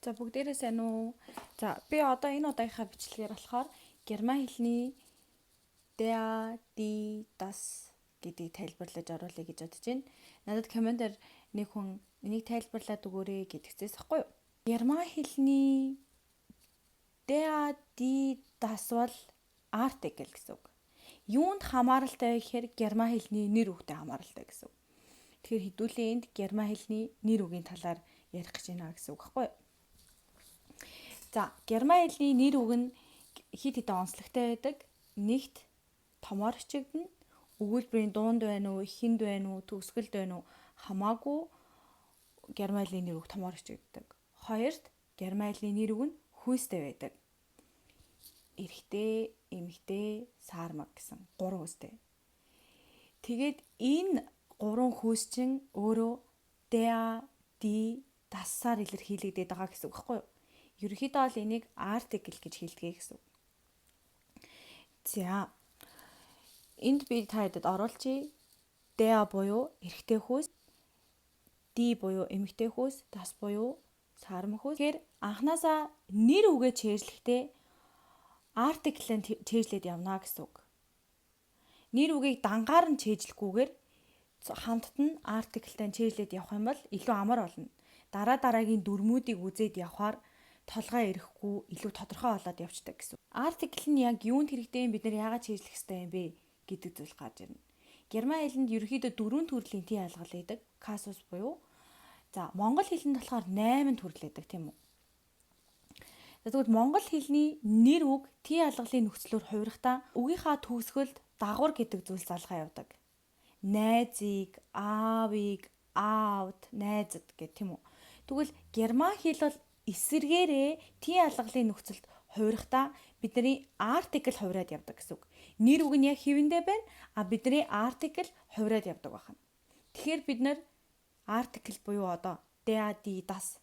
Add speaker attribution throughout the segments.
Speaker 1: За, бүгдээрээ сайн уу? За, би одоо энэ удаагийнхаа бичлэгээр болохоор герман хэлний der, die, das гэдгийг тайлбарлаж оруулъя гэж бодож байна. Надад комментээр нэг хүн энийг тайлбарлаад өгөөрэй гэдгцээс ахгүй юу? Герман хэлний der, die, das бол артикл гэсэн үг. Юунд хамааралтай вэ гэхээр герман хэлний нэр үгтэй хамааралтай гэсэн үг. Тэгэхээр хэдүүлээ энд герман хэлний нэр үгийн талаар ярих гэж байна гэсэн үг байхгүй юу? За, герман хэлний нэр үг нь хэд хэдэн онцлогтой байдаг. Нэгт, томоор бичигдэнэ. Өгүүлбэрийн дунд байна уу, эхэнд байна уу, төгсгөлд байна уу, хамаагүй герман хэлний нэр үг томоор бичигддэг. Хоёрт, герман хэлний нэр үг нь хүйстэй байдаг. Эрэгтэй, эмэгтэй, саармаг гэсэн гурван хүйстэй. Тэгээд энэ гурван хүйс чинь өөрөө der, die, das-аар илэрхийлэгдээд байгаа гэсэн үг байхгүй юу? Ерөнхийдөө бол энийг артикл гэж хэлдэг гэсэн үг. За, энд би та хэдэд оруулчихъя. Der буюу эрэгтэй хүйс, die буюу эмэгтэй хүйс, das буюу саармаг хүйс. Тэгэхээр анхнаасаа нэр үгээ цээжлэхдээ артиклын цээжлээд явна гэсэн үг. Нэр үгийг дангаар нь цээжлэхгүйгээр хамтд нь артиклтай цээжлээд явах юм бол илүү амар болно. Дараа дараагийн дүрмүүдийг үзээд явхаар толгой ирэхгүй, илүү тодорхой болоод явцдаг гэсэн. Артикл нь яг юунд хэрэгтэй юм, бид нар яагаад цээжлэх ёстой юм бэ гэдэг зүйл гарч ирнэ. Герман хэлэнд ерөнхийдөө дөрвөн төрлийн тийн ялгал байдаг. Казус буюу. За, монгол хэлэнд болохоор 8 төрөл байдаг, тийм үү? За, тэгвэл монгол хэлний нэр үг тийн ялгалын нөхцлөөр хувирахдаа үгийнхаа төгсгөлд дагавар гэдэг зүйл залгаа явдаг. Найзыг, аавыг, аавд, найзад гэх, тийм үү? Тэгвэл герман хэл бол эсэргээрээ тийн ялгалын нөхцөлд хувирахдаа бидний артикл хувираад явдаг гэсэн үг. Нэр үг нь яг хэвэндээ байна. А бидний артикл хувираад явдаг байна. Тэгэхээр бид нар артикл буюу одоо der, die, das.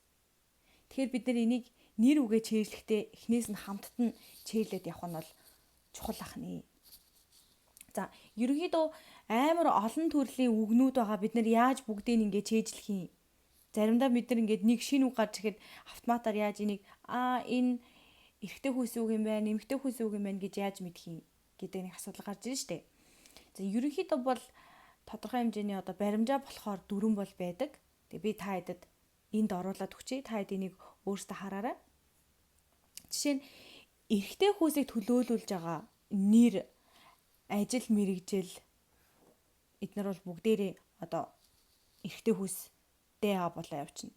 Speaker 1: Тэгэхээр бид нар энийг нэр үгээ цээжлэхдээ эхнээс нь хамтд нь цээжлээд явах нь бол чухал ахнэ. За, ерөнхийдөө амар олон төрлийн үгнүүд байгаа. Бид нар яаж бүгдийг ингэ цээжлэх юм? Заримдаа бид нар ингээд нэг шинэ үг гарч ирэхэд автоматар яаж энийг энэ эрэгтэй хүйс үг юм байна, эмэгтэй хүйс үг юм байна гэж яаж мэдэх юм гэдэг нэг асуудал гарч ирнэ шүү дээ. За, ерөнхийдөө бол тодорхой хэмжээний одоо баримжаа болохоор дүрэм бол байдаг. Тэгээ би та хэдэд энд оруулаад өгчээ. Та хэд энийг өөрсдөө хараарай. Жишээ нь, эрэгтэй хүйсийг төлөөлүүлж байгаа нэр, ажил мэргэжил эднэр бол бүгдээрээ одоо эрэгтэй хүйс der болоо явчихна.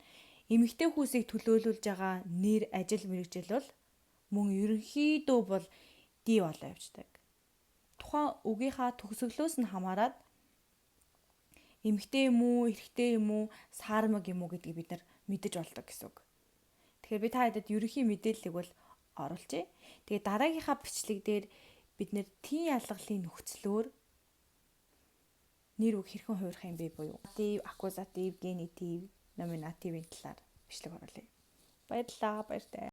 Speaker 1: Эмэгтэй хүйсийг төлөөлүүлж байгаа нэр, ажил мэргэжил бол мөн ерөнхийдөө бол die болоо явчихдаг. Тухайн үгийнхаа төгсгөлөөс нь хамаарат эмэгтэй юм уу, эрэгтэй юм уу, саармаг юм уу гэдгийг бид нар мэдэж болдог гэсэн үг. Тэгэхээр би та хэдэд ерөнхий мэдээллийг бол оруулжээ. Тэгээ дараагийнхаа бичлэг дээр бид нар тийн ялгалын нөхцлөөр нэр үг хэрхэн хувирах юм бэ буюу Аккузатив, генитив, номинативын талаар бичлэг оруулъя. Баярлалаа, баяртай.